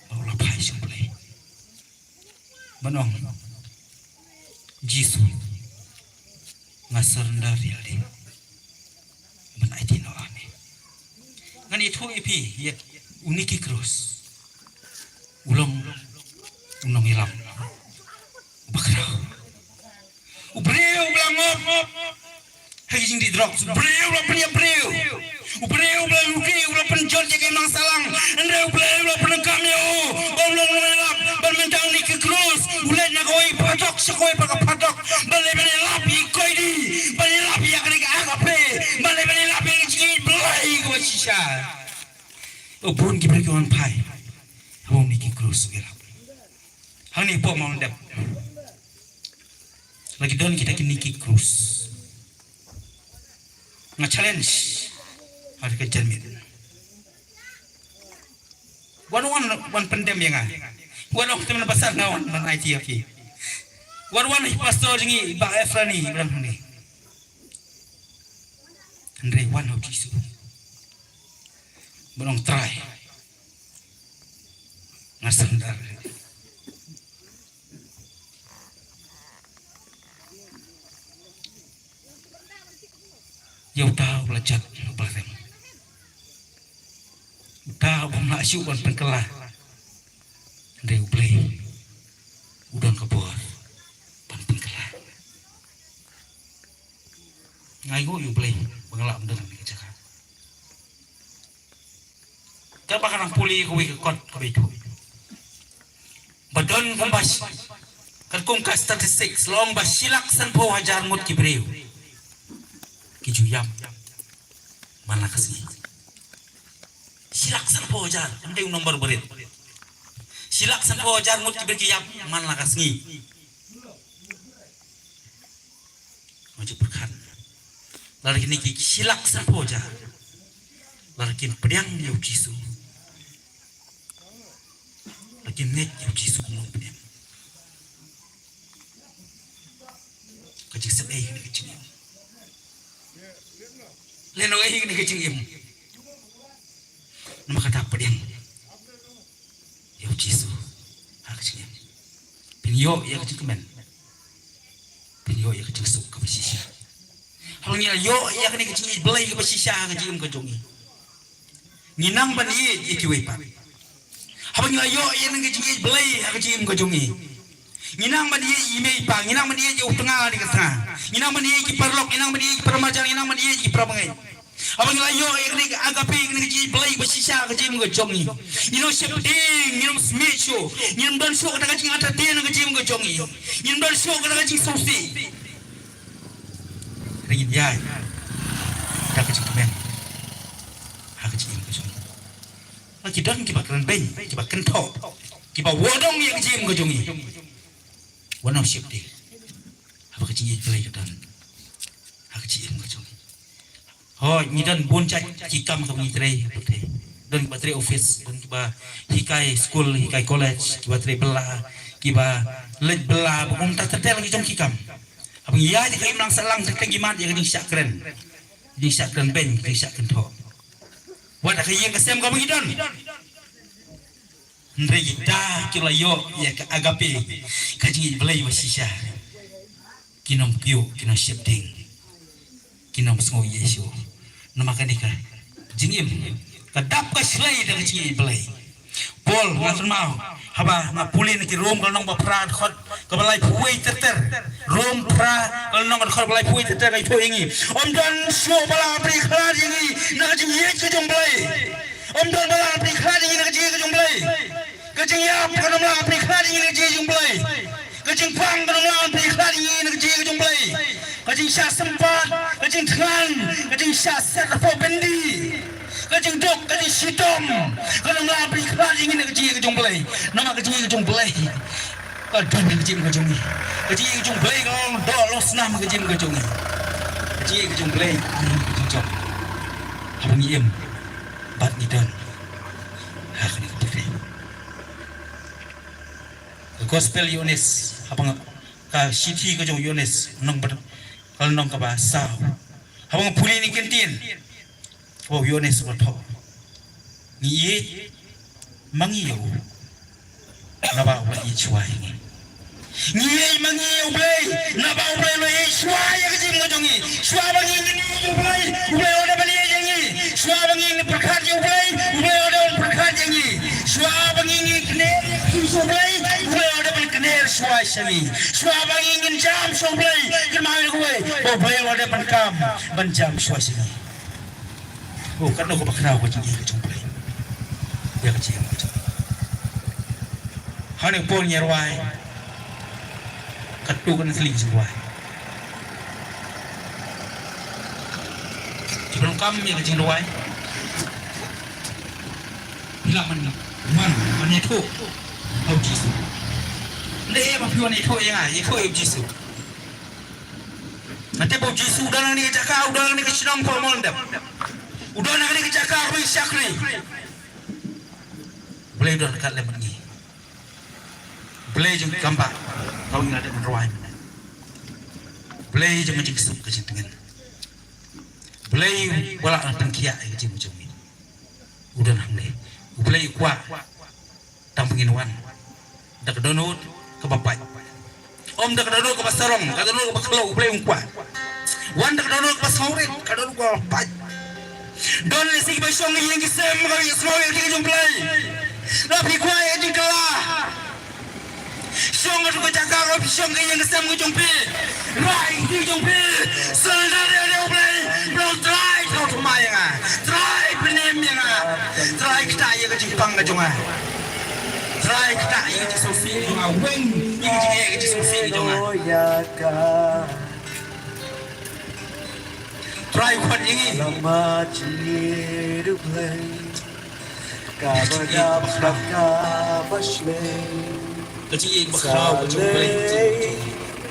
bad u la phai sha U Blei. Ban ong, Jisu, nga surrender ïalade ban aiti noh ha me. Ngan ïathuh ïa phi ïa u Nicky Cruz. U long u nongïalam uba khraw. U briew uba la ngop ha ki jingdih drugs, u briew uba la pynïap briew, u briew uba la lute, uba la pynjot ïa ka imlang sahlang. Hynrei U Blei u la pyndonkam ïa u ba u long u nongïalap. Bad mynta u Nicky Cruz u leit na kawei ka phatok sha kawei pat ka phatok ban leit ban ïalap ïa ki koidi, ban ïalap ïa kane ka agape, ban leit ban ïalap ïa ka jingïeit Blei kaba shisha. Ba bun ki briew ki wan phai haba u Nicky Cruz u ïalap. Hangne hapoh Mawlyndep la ki don kita ki Nicky Cruz. Nga challenge ha ka janmiet. Wan, wan, wan pyndem ïa nga. Wan ong te mynta ba sah nga wan ban aiti ïa phi. Wan, wan, i pastor jong ngi i Bah Efrani i ba dang hangne. Hynrei wan ha u Jisu. Ban ong Trai, nga surrender. Ïa uta uba la jot, uba la rem, uta uba ym lah shuh ban pynkylla. Hynrei U Blei u don ka bor. Nga ainguh ïa U Blei ba nga lah ban don ha kane ka jaka. Katba nga nang pule kawei ka kot kaba ïathuh, ba don kumba shi-, katkum ka statistics la ong ba shi lak sanphew hajar ngut ki briew ki ju ïap man la ka sngi. Shi lak sanphew hajar, ym dei u nombar barit. Shi lak sanphew hajar ngut ki briew ki ïap man la ka sngi. Nga ju pyrkhat, lada kine ki shi lak sanphew hajar, lada kin pdiang ïa U Jisu, lada kin ngeit ïa U Jisu kum u nongpdiang, ka jingsep ei kane ka jingim? Lehnoh ei kane ka jingim? Namar kata, pdiang ïa U Jisu ha ka jingim, phin ïoh ïa ka jingkmen, phin ïoh ïa ka jingsuk kaba shisha. Haba ngi la ïoh ïa kane ka jingïeit Blei kaba shisha ha ka jingim ka jong ngi, ngi nang ban ïeit ïa kiwei pat. Haba ngi la ïoh ïa kane ka jingïeit Blei ha ka jingim ka jong ngi, ngi nang ban ïeit ïa i mei i pa, ngi nang ban ïeit ïa u tnga ne ka tnga, ngi nang ban ïeit ïa ki paralok, ngi nang ban ïeit ïa ki paramarjan, ngi nang ban ïeit ïa ki parabangeit. Haba ngi la ïoh ïa kane ka agape, kane ka jingïeit Blei ba shisha ha ka jingim ka jong ngi, ngin ym sheptieng, ngin ym smiej shuh, ngin ym don shuh kata ka jingentertain ha ka jingim ka jong ngi, ngin ym don shuh kata ka jingsngewsih. Ngin ïai da ka jingkmen ha ka jingim ka jong ngi. Ki don kiba kren beiñ, kiba kynthoh, kiba wadong ïa ka jingim ka jong ngi. Wat nym sheptieng. Haba ka jingïeit Blei ka don ha ka jingim ka jong ngi. Hooid, ngi don bun jait ki kam kaba ngi trei ha pyrthei. Don kiba trei office, don kiba hikai skul, hikai college, kiba trei bylla, kiba leit bylla, ba kumta ter ter ki jong ki kam. Haba ngi ïaid ha ka imlang sahlang, teng teng ngi mad ïa ka jingshah kren, jingshah kren beiñ, jingshah kynthoh. Wat ha ka ïing ka sem kaba ngi don. Hynrei kita kiba la ïoh ïa ka agape, ka jingïeit Blei ba shisha, kin ym kiew, kin ym sheptieng, kin ym sngew ïeit shuh. Namar kane ka jingim ka dap ka shlei da ka jingïeit Blei. Paul, nga kynmaw, haba nga pule na ki Rom ka lynnong ba phra, dkhot kaba laiphew wei ter ter. Rom phra ka lynnong, dkhot kaba laiphew wei ter ter, ka ïathuh ïa ngi, ym don shuh ba la pyrkhat ïa ngi na ka jingïeit ka jong Blei. Ym don ba la pyrkhat ïa ngi na ka jingïeit ka jong Blei. Ka jingïap kan ym la pyrkhat ïa ngi na ka jingïeit jong Blei. Ka jingpang kan ym la pyrkhat ïa ngi na ka jingïeit jong Blei. Ka jingshah sympat, ka jingthngan, ka jingshah set hapoh byndi, ka jingduk, ka jingshitom, kan ym la pyrkhat ïa ngi na ka jingïeit jong Blei. Namar ka jingïeit jong Blei ka don ha ka jingim ka jong ngi. Ka jingïeit jong Blei ka long doh long snam ha ka jingim ka jong ngi. Ka jingïeit jong Blei ka long ka jingjop haba ngi im bad ngi don ha kane ka pyrthei. Ka Gospel Ïoannis, haba nga, ka shithi ka jong u Ïoannis, lynnong ba, ka lynnong kaba saw. Haba nga pule na ki kyntien kaba u Ïoannis u la thoh, ngi ïeit ma ngi ïa u naba u la ïeit shuwa ïa ngi. Ngi ïeit ma ngi ïa U Blei naba U Blei u la ïeit shuwa ïa ka jingim ka jong ngi. Shuwa ba ngi ngin ïeit ïa U Blei, U Blei u la dep ban ïeit ïa ngi. Shuwa ba ngi ngin pyrkhat ïa U Blei, U Blei u la dep ban pyrkhat ïa ngi. Shuwa ba ngi ngin kner ïa U Blei, U Blei u la dep ban kner shuwa sha ngi. Shuwa ba ngi ngin jam sha U Blei, kynmaw ïa kawei, ba U Blei u la dep ban kam ban jam shuwa sha ngi. Oh, katno kaba khraw ka jingïeit ka jong U Blei ïa ka jingim ka jong ngi. Hangne por ngi rwai, katto katne tylli ngi rwai, ki ba donkam ïa ka jingrwai, phi lah ban wan ban ïathuh ha u Jisu. Lehse ba phi wan ïathuh ïa nga, ïathuh ïa u Jisu. Nga tip ba u Jisu u don ha kane ka jaka, u don ha kane ka shnong Mawlai Myndep. U don ha kane ka jaka kaba ngi shakri. Blei u don ryngkat lem bad ngi. Blei jong ka kam ba kaba ngi la dep ban rwai mynne. Blei jong ka jingsuk ka jingtngen. Blei uba lah ban pynkhiah ïa ka jingim jong ngi. U don hangne. U Blei u kwah tang ba ngin wan da ka dohnud kaba pait. Ym da ka dohnud kaba sarong, ka dohnud kaba khlawng, U Blei um kwah. Wan da ka dohnud kaba sngewrit, ka dohnud kaba pait. Don lehse kiba shong ïing ki sem, ka sngewrit ïa ka jong U Blei. La phi kwah ïa ka jingkylla. Shong ha ka jaka, la phi shong ka ïing ka sem ka jong phi. Rai ka jong phi. Surrender ïa U Blei. jingpang ka jong nga. Trai kata ïa ka jingsngewsih ka jong nga, weng ïa ka jingeh ka jingsngewsih ka jong nga. Trai khot ïa ngi. Ka jingïeit ka bakhraw, ka jingïeit ka bakhraw ka jong U Blei.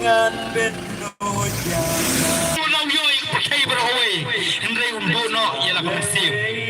Ngan bin nud ïa ka. U la ïoh ïa ka pyrthei baroh kawei, hynrei um duh noh ïa la ka mynsiem.